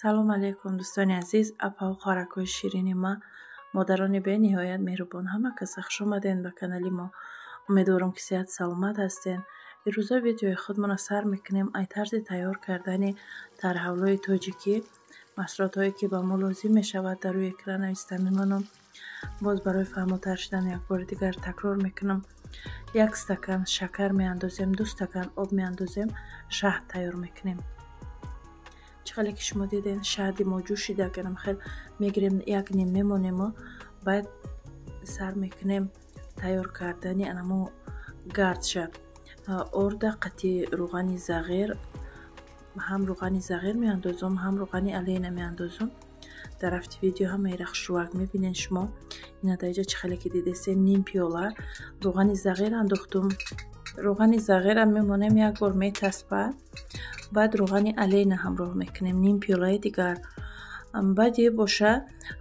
Салом алейкум, дӯстони азиз, апаву хоҳаракҳои ширини ма, модарони бениҳоят меҳрубон. Ҳама каса хуш омадед ба канали мо. Умедворам, ки сиҳат саломат ҳастед. Ирӯза видеои худмонро сар мекунем ай тарзи тайёр кардани тарҳавлои тоҷикӣ. Маҳсулотҳое, ки ба мо лозим мешавад, дар рӯи экран нависта мемонам. Боз барои фаҳмотар шудан як бори дигар такрор мекунам. 1 стакан шакар меандозем, 2 стакан об меандозем, шаҳд тайёр мекунем. Чӣ хеле ки шумо дидед, шаҳди мо ҷӯшида, агарам хел мегирем, як ним мемонему, баъд сар мекунем тайёр кардани анамо гардша. Орда қати рӯғани зағир, ҳам рӯғани зағир меандозам, ҳам рӯғани Олейна меандозам. Дар рафти видео ҳамаи хушрӯак мебинед шумо. Ина дар чӣ хеле ки дидесен, ним пиёла рӯғани зағир андохтум. Рӯғани зағирам мемонем, як бор метаспа, баъд рӯғани Олейна ҳамроҳ мекунем, ним пиёлаи дигар. Баъди боша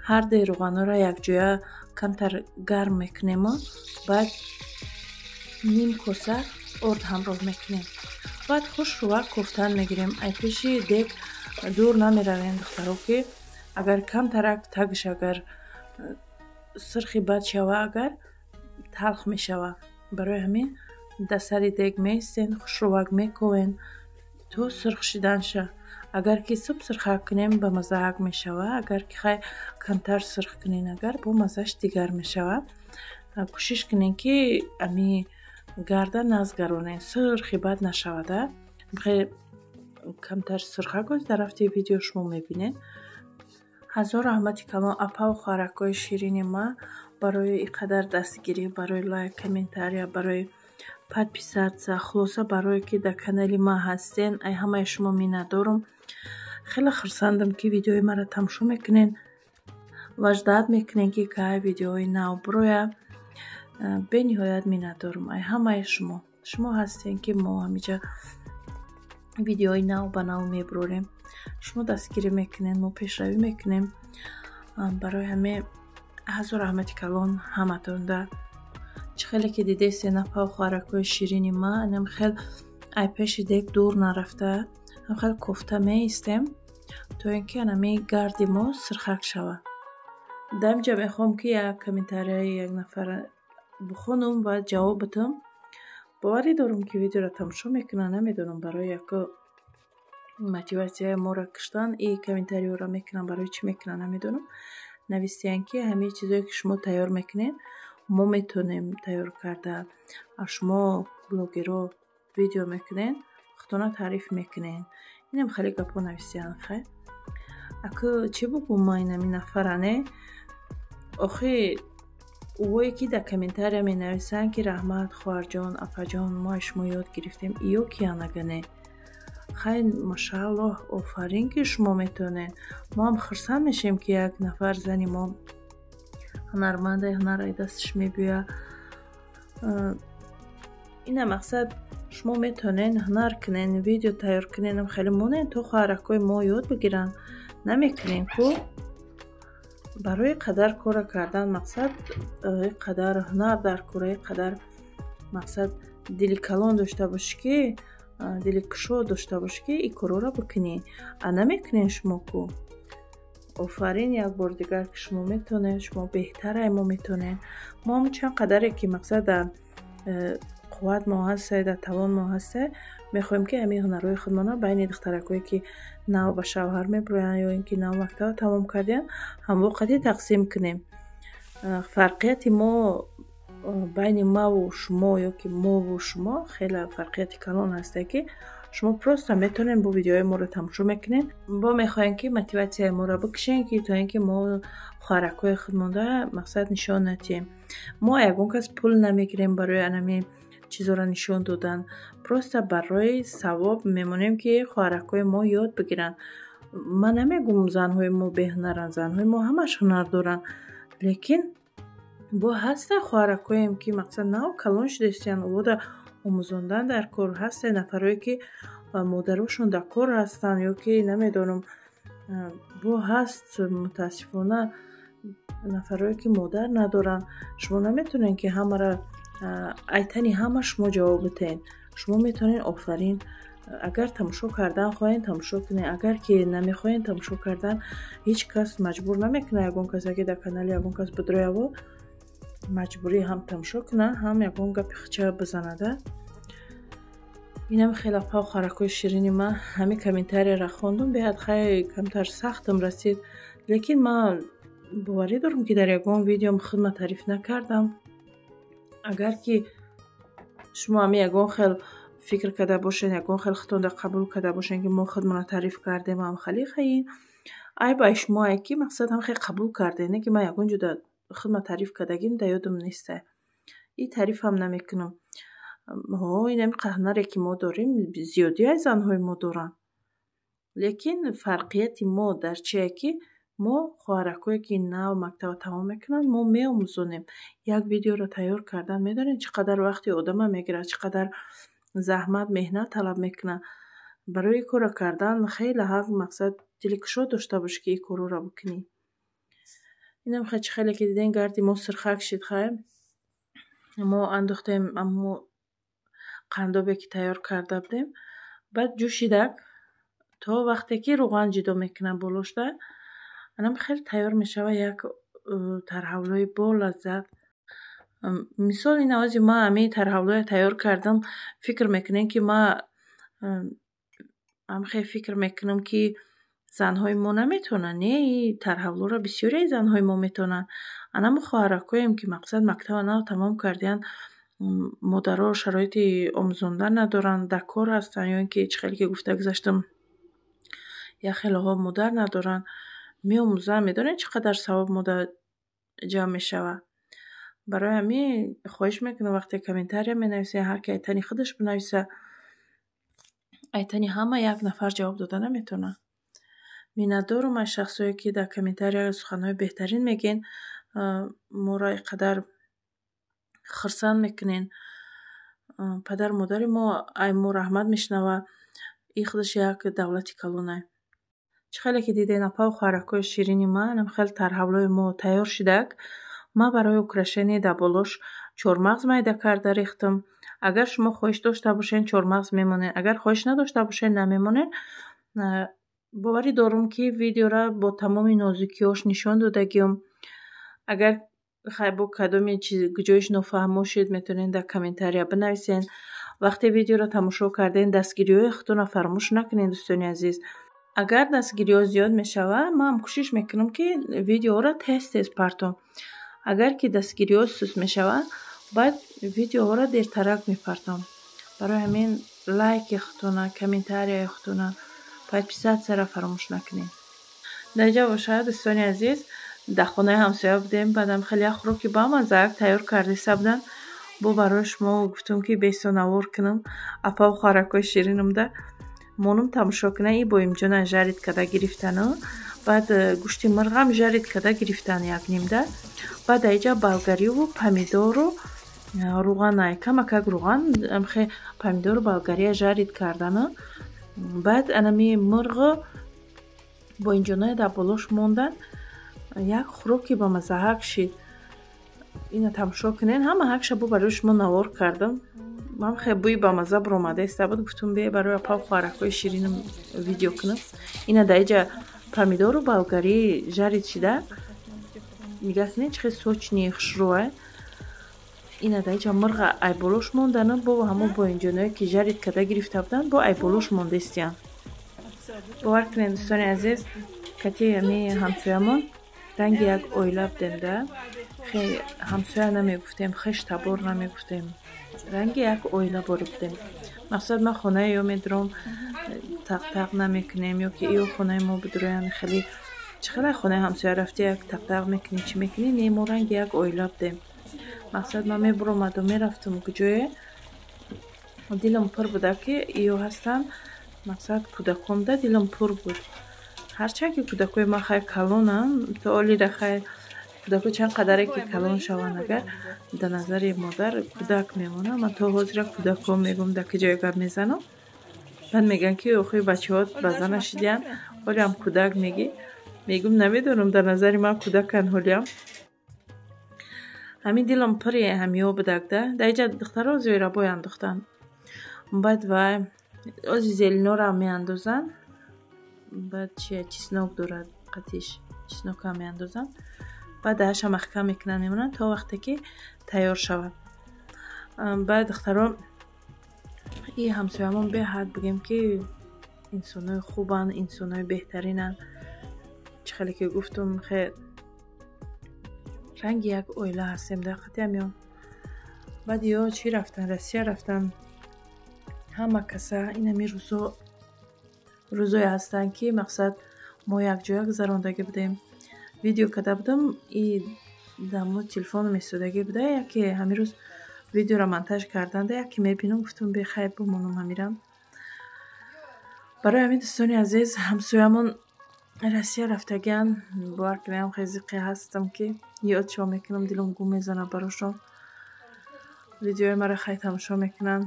ҳардаи рӯғанҳоро якҷоя камтар гарм мекунему, баъд ним коса орд ҳамроҳ мекунем. Баъд хушрӯак кофтан мегирем. Ай пеши дег дур намеравем, духтаро, ки агар камтарак тагш агар сирхи бад шава, агар талх мешава. Барои ҳамин дар сари дег меистен, хушрӯак мековен то сурх шиданша. Агар ки суб сирхак кунем, ба маззаак мешава. Агар ки хай камтар сурх кунен, агар бо маззаш дигар мешава. Кӯшиш кунен, ки ами гарда назгаронен, сурхи бад нашавада, хе камтар сурхак. Дар рафти видео шумо мебинед. Ҳазор раҳмати калон, апаву хоҳаракҳои ширини ма, барои ин қадар дастгирӣ, барои лайк, комментария, барои подписаться, хулоса, барое ки дар канали ман ҳастен. Ай ҳамаи шумо миннатдорум. Хеле хурсандам, ки видеои маро тамошо мекунед ва ждать мекунед, ки кай видеои нав бирояд. Бениҳоят миннатдорум ай ҳамаи шумо. Шумо ҳастем, ки мо ҳамиҷа видеои нав ба нав мебурорем. Шумо дастгирӣ мекунед, мо пешравӣ мекунем. Барои ҳаме ҳазор раҳмати калон ҳаматонда. Чӣ хеле ки дидесен, апау хоҳаракҳои ширини ма, анам хел ай пеши дег дур нарафта, ам хел кофта меистем, то ин ки анами гарди мо сирхак шавад. Дар инҷа мехоҳам, ки як комментарияи як нафара бихонам ва ҷавоб бидам. Боварӣ дорам, ки видеоро тамошо мекунанд. Намедонам, барои яко мотиватсияи моро куштан и комментариёро мекунанд, барои чӣ мекунанд, намедонам. Нависиянд, ки ҳамаи чизое, ки шумо тайёр мекунед, мо метавонем тайёр карда, а шумо блогерҳо видео мекунед, худтона таъриф мекунед. Инам хеле гапҳо нависиянд. Хай, аку чӣ бугум ман инами нафара? Не, охи, ӯое ки дар комментария менависанд, ки раҳмат, хоҳарҷон, апаҷон, мо аз шумо ёд гирифтем, иё киян? Ага не, хай, машааллоҳ, офарин, ки шумо метавонед. Мо ҳам хурсанд мешавем, ки як нафар зани мо ҳунарманде, ҳунар ай дасташ мебиёяд. Ина мақсад, шумо метавонед ҳунар кунед, видео тайёр кунед, хеле монед, то хоҳаракҳои мо ёд бигиранд. Намекунем ку. Барои қадар корро кардан, мақсад, қадар ҳунар дар кора, қадар, мақсад, дили калон дошта бошӣ, ки дили кушод дошта бошӣ, ки ин корҳоро бикунӣ. А намекунед шумо ку. Офарин як бори дигар, ки шумо метавонед, шумо беҳтарай мо метавонед. Мо ҳам чанд қадаре ки, мақсад, дар қувват мо ҳасте, дар тавон мо ҳасте, мехоҳем, ки ҳамин ҳунарҳои худмонро байни духтаракҳое, ки нав ба шавҳар мебироянд ё ин ки нав мактабро тамом кардиянд, ҳамвоқати тақсим кунем. Фарқияти мо байни маву шумо ё ки мову шумо хеле фарқияти калон ҳасте, ки шумо просто метавонед бо видеои моро тамошо мекунед, бо мехоҳем, ки мотиватсияи моро бикушем, ки то ин ки мо хоҳаракҳои худмонда, мақсад, нишон надиҳем. Мо ягон кас пул намегирем барои анами чизоро нишон додан, просто барои савоб мемонем, ки хоҳаракҳои мо ёд бигиранд. Ман намегӯм, занҳои мо беҳунаранд, занҳои мо ҳамаш ҳунар доранд, лекин бо ҳастанд хоҳаракҳоем, ки, мақсад, нав калон шудаистиянд, овода омӯзондан дар кор. Ҳастанд нафарое, ки модарошон дар кор ҳастанд ё ки намедонам, бо ҳаст, мутаассифона, нафарое, ки модар надоранд. Шумо наметавонед, ки ҳамаро айтани ҳама шумо ҷавоб бидиҳед. Шумо метавонед, офарин. Агар тамошо кардан хоҳем, тамошо кунед. Агар ки намехоҳем тамошо кардан, ҳеҷ кас маҷбур намекунад. Ягон касе ки дар канали ягон кас бидрояво, маҷбурӣ ҳам тамошо кунад, ҳам ягон гапи хича бизанада. Инам хеле, апау хоҳаракҳои ширини ман, ҳамин комментарияро хондум, беҳад хай камтар сахтам расид, лекин ман боварӣ дорам, ки дар ягон видеом худма таъриф накардам. Агар ки шумо ҳамин ягон хел фикр карда бошед, ягон хел худтонда қабул карда бошед, ки мо худмонро таъриф кардем, ҳам хали хаин айб ай шумоае, ки мақсад ҳам хел қабул кардем, не ки ман ягон ҷода худма таъриф кардагим дар ёдам неста. И таърифам намекунам. Ҳо, инами ҳунаре, ки мо дорем, зиёдӣ аз занҳои мо доранд, лекин фарқияти мо дар чие, ки мо хоҳаракҳое, ки нав мактабро тамом мекунанд, мо меомӯзонем. Як видеоро тайёр кардан, медонед, чӣ қадар вақти одама мегирад, чӣ қадар заҳмат, меҳнат талаб мекунад. Барои ин корро кардан хеле ҳақ, мақсад, дили кушод дошта бошӣ, ки ин корҳоро бикунӣ. Инам чӣ хеле ки дидем, гарди мо сирхак шид. Хай, мо андохтем аммо қандобе, ки тайёр карда будем. Баъд ҷӯшидак, то вақте ки рӯған ҷудо мекунад болошда, анам хеле тайёр мешавад як тарҳавлои болаззат. Мисол, ин овози ман ҳамин тарҳавлоя тайёр кардам, фикр мекунем, ки ман ҳамхел фикр мекунам, ки занҳои мо наметавонанд. Не, ин тарҳавлоро бисёре занҳои мо метавонанд. Анамо хоҳаракҳоем, ки мақсад мактаба нав тамом кардиянд, модаро шароити омӯзондан надоранд, дар кор ҳастанд, ё ин ки чӣ хеле ки гуфта гузаштам, як хелоҳо модар надоранд, меомӯзанд. Медонед, чӣ қадар савоб мода ҷамъ мешавад? Барои ҳамин хоҳиш мекунам, вақте комментария менависед, ҳар ки айтани худаш бинависа. Айтани ҳама як нафар ҷавоб дода наметавонад. Миннатдорам аз шахсое, ки дар комментария суханҳои беҳтарин мегӯед, моро ин қадар хурсанд мекунед. Падару модари мо ай мо раҳмат мешунавад. Ин худаш як давлати калонае. Чӣ хеле ки дидед, апау хоҳаракҳои ширини ман, хеле тарҳавлои мо тайёр шидак. Ман барои украшение дар болош чормағз майда карда рехтам. Агар шумо хоҳиш дошта бошед, чормағз мемонед, агар хоҳиш надошта бошед, намемонед. Боварӣ дорам, ки видеоро бо тамоми нозукиҳош нишон додагиём. Агар хай бо кадоме ҷоиш нофаҳмо шуд, метавонед дар комментария бинависед. Вақте видеоро тамошо кардем, дастгириҳои худтонро фаромӯш накунед, дӯстони азиз. Агар дастгириҳо зиёд мешавад, ман кӯшиш мекунам, ки видеоҳоро тез тез партом. Агар ки дастгириҳо суст мешавад, баъд видеоҳоро дертарак мепартом. Барои ҳамин лайки худтона, комментарияи худтона, подписатьсяро фаромӯш накунед. Дар инҷа бошад, дӯстони азиз, дар хонаи ҳамсоя будем. Баъдам хеле як хӯроки бамаззаак тайёр кардиста буданд. Бо барои шумо гуфтум, ки бесонавор кунам. Апау хоҳаракҳои ширинамда монум тамошо кунам. И боимҷона жарить карда гирифтану баъд гӯшти мирғам жарить карда гирифтан як нимда. Баъд дар инҷа болгариву помидору рӯғанай, камакак рӯған, амхе помидору болгария жарить кардану баъд анами мирғу боинҷоная дар болош мондан. Як хӯроки бамаззаҳак шид. Ина тамошо кунед, ҳама ҳакша бо барои шумо навор кардам. Ман хеле бӯи бамазза баромада иста буд, гуфтум, бе барои апау хоҳаракҳои ширинам видео кунам. Ина дар инҷа помидору болгари жарить шида, нигаҳ кунед, чӣ хел сочный, хушрӯа. Ина дар инҷа мирға айболош мондану бо ҳамон боинҷоное, ки жарить карда гирифта буданд, бо айболош мондаистиянд. Бовар кунед, дӯстони азиз, кати ҳами ҳамсоямон ранги як оила будем да. Ҳамсоя намегуфтем, хеш табор намегуфтем, ранги як оила борӣ будем. Мақсад, ман хонаи ё медуром, тақтақ намекунем, ё ки ё хонаи мо бидуроянд. Хеле чӣ хеле хонаи ҳамсоя рафти, як тақтақ мекунӣ, чӣ мекунӣ? Не, мо ранги як оила будем. Мақсад, ман мебуромаду мерафтум куҷое, дилам пур буда, ки ё ҳастанд. Мақсад, кӯдакомда дилам пур буд. Ҳарчанд ки кӯдакҳои ман хай калонанд, то олира хай кӯдакҳо чанд қадаре ки калон шаванд, агар дар назари модар кӯдак мемонад. Ман то ҳозира кӯдакҳо мегӯм, дар ки ҷое гап мезанам, баъд мегӯянд, ки охи, бачаҳо ба зана шидиянд, ҳолиам кӯдак мегӣ. Мегӯм, намедонам, дар назари ман кӯдаканд ҳолиам. Ҳамин дилам пури ҳамиҳо будак да. Дар инҷа духтаро зӯйрабой андохтанд. Баъд вай Ози зеленора меандозанд, баъд чи, чеснок дорад қатиш, чеснокам меандозанд. Баъд даҳаша маҳкам мекунанд, мемонанд, то вақте ки тайёр шавад. Баъд, духтаро, и ҳамсоямон беҳад, бигем ки, инсонои хубанд, инсонои беҳтаринанд. Чӣ хеле ки гуфтум, хе ранги як оила ҳастем дар қатиам. Ё баъд ё чӣ рафтан, Россия рафтан. Ҳама каса инами рӯзо рӯзое ҳастанд, ки мақсад мо якҷоя гузарондагӣ будем. Видео карда будам и дамо телефоном истодагӣ буда. Яке ҳамин рӯз видеоро монтаж карданда яке мебинам, гуфтам, бехайр, бимонам ҳамирам. Барои ҳамин, дӯстони азиз, ҳамсоямон Россия рафтагиан, бовар кунем, хеле зиқе ҳастам, ки ёдшон мекунам, дилам гум мезанад барошон. Видеои маро хай тамошо мекунанд.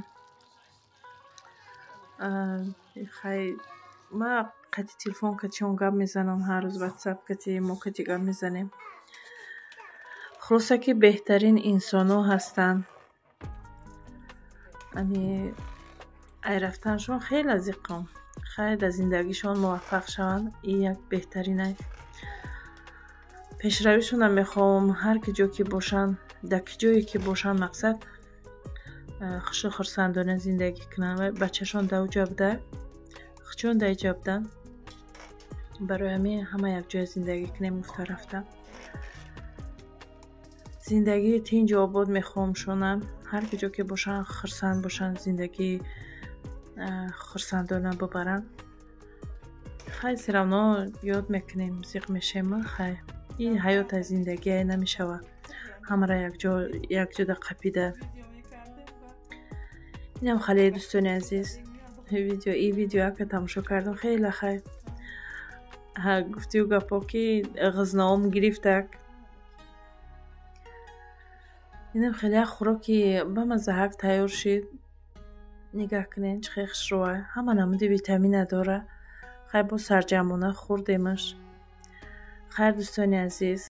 Хай, ма қати телефон катишон гап мезанам ҳар рӯз, Ватсап кати мо кати гап мезанем. Хулоса, ки беҳтарин инсонҳо ҳастанд. Ами ай рафтанашон хеле зиқам. Хайр, дар зиндагишон муваффақ шаванд, и як беҳтаринай. Пешравишонам мехоҳам, ҳар ки ҷо ки бошанд, дар ки ҷое ки бошанд, мақсад, хушу хурсандона зиндагӣ кунанд. Ва бачашон дар уҷа буда, хучон дар иҷа буданд. Барои ҳамин ҳама якҷоя зиндагӣ кунем гуфта рафтам. Зиндагии тинҷу обод мехоҳамшонам, ҳар ки ҷо ки бошанд, хурсанд бошанд, зиндагии хурсандона бубаранд. Хай, всё равно ёд мекунем, зиқ мешем. Хай, ин ҳаёт аз зиндагие намешавад ҳамаро якҷода қапида. Инам хале, дӯстони азиз, видео, и видео яка тамошо кардам, хеле хай гуфтию гапҳо, ки ғизноом гирифтак. Инам хеле як хӯроки бамаззаҳак тайёр шид. Нигаҳ кунед, чӣ хел хушрӯа, ҳама намуди витамина дора. Хай, боз сарҷамъона хӯрдемаш. Хайр, дӯстони азиз.